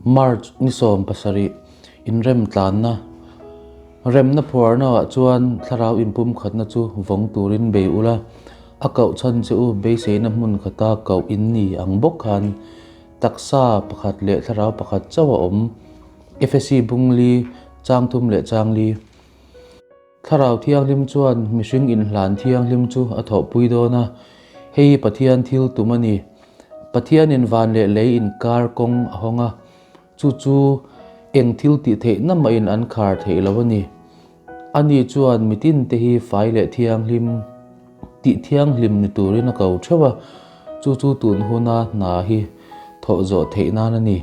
March ni 17 inrem tlanna Remna phuarnaah chuan thlarau inpumkhatna chu vawng turin bei ula, a koh chhan che u beiseina hmun khata koh in ni ang bawk khan taksa pakhat leh thlarau pakhat chauh a awm. Efesi bungli, changthum leh changli. Thlarau Thianghlim chuan mihring inhlan thianghlim chu a thawhpui dawn a, hei hi Pathian thil tum a ni. Pathianin van leh lei inkar kawng a hawng a, chu chu eng thil tih theihna mahin an khar theih lo a ni. Ani chuan mitin te hi fai leh thianghlim tih thianghlim ni turin a ko theuh a, chu chu tun huna hna hi thawh zawh theih nan a ni.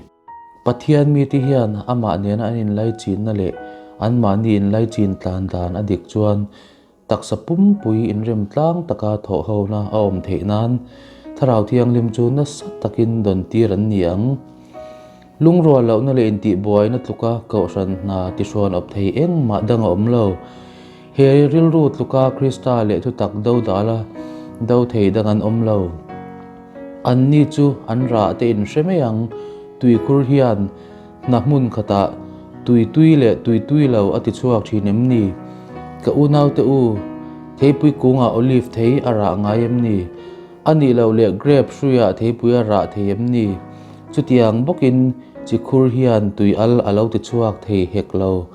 Pathian mite hian amah nena an inlaichinna leh anmahni inlaichin tlan dan a dik chuan taksa pumpui inrem tlang taka thawhhona a awm theih nan Thlarau Thianghlim chu nasa takin dawn tir an ni ang. Lungrual lohna leh intihbuaina tluka kohhran hna tihruan awp thei engmah dang a awm lo. He rilru tluka Krista leh thutak do dala do thei dang an awm lo. Anni chu an rah te in hre mai ang, tuikhur hian hna hmun khatah tui tui leh tui tui lo a ti chhuak thin em ni? Ka unaute u, theipui kungah olive thei a rah ngai em ni? A nih loh leh grape hruiah theipui a rah thei em ni? Chutiang bawkin chikhur hian tui al a lo ti chhuak thei hek lo.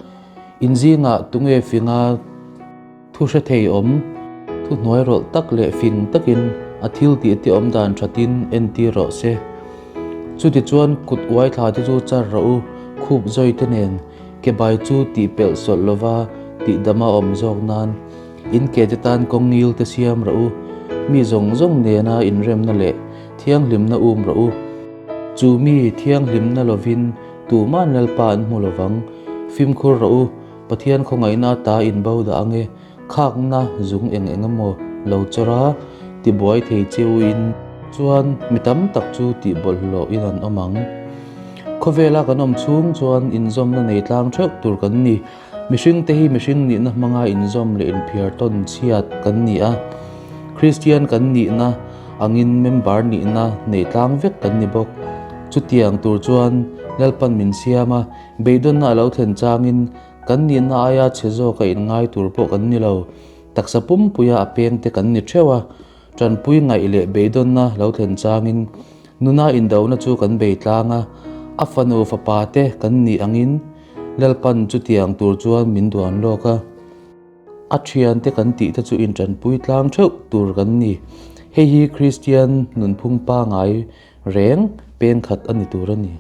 Inzingah tunge finga Thu hre thei awm, thu hnuai rawlh tak leh fing takin a thil tih te awm dan thatin entir rawh se. Chutichuan kut uai thla te chu char rawh u, khup zawi te nen ke bai chu tih pelh sawlh lova tih dam a awm zawk nan in ke te tan kawng ngil te siam rawh u, mi zawng zawng nena inremna leh thianghlimna um rawh u. Chu mi thianghlimna lovin tuman Lalpa an hmu lovang, fimkhur rawh u. Pathian khawngaihna ta in bo dah ange, khakna zung eng eng emaw lo chawr a, tibuai thei cheu in chuan mi tam tak chu tih bawlhhlawh in an awm ang. Khawvela kan awm chhung chuan inzawmna nei tlang theuh tur kan ni. Mihring te hi mihring nihna hmanga inzawm leh inphiar tawn chhiat kan ni a. Kristian kan nihna angin member nihna nei tlang vek kan ni bawk. Chutiang tur chuan Lalpan min siam a, Beidawnna a lo thlen changin kan nihna aia chhe zawk a inngai tur pawh kan ni lo. Taksa pumpuia a peng te kan ni theuh a, tanpui ngaih leh beidawnna lo thlen changin nuna indona chu kan bei tlang a, a fanu fapa te kan nih angin Lalpan chutiang tur chuan min duan lawk a. A thiante kan tih te chu intanpui tlang theuh tur kan ni. Hei hi Kristian nunphung pangai reng peng khat a ni tur a ni.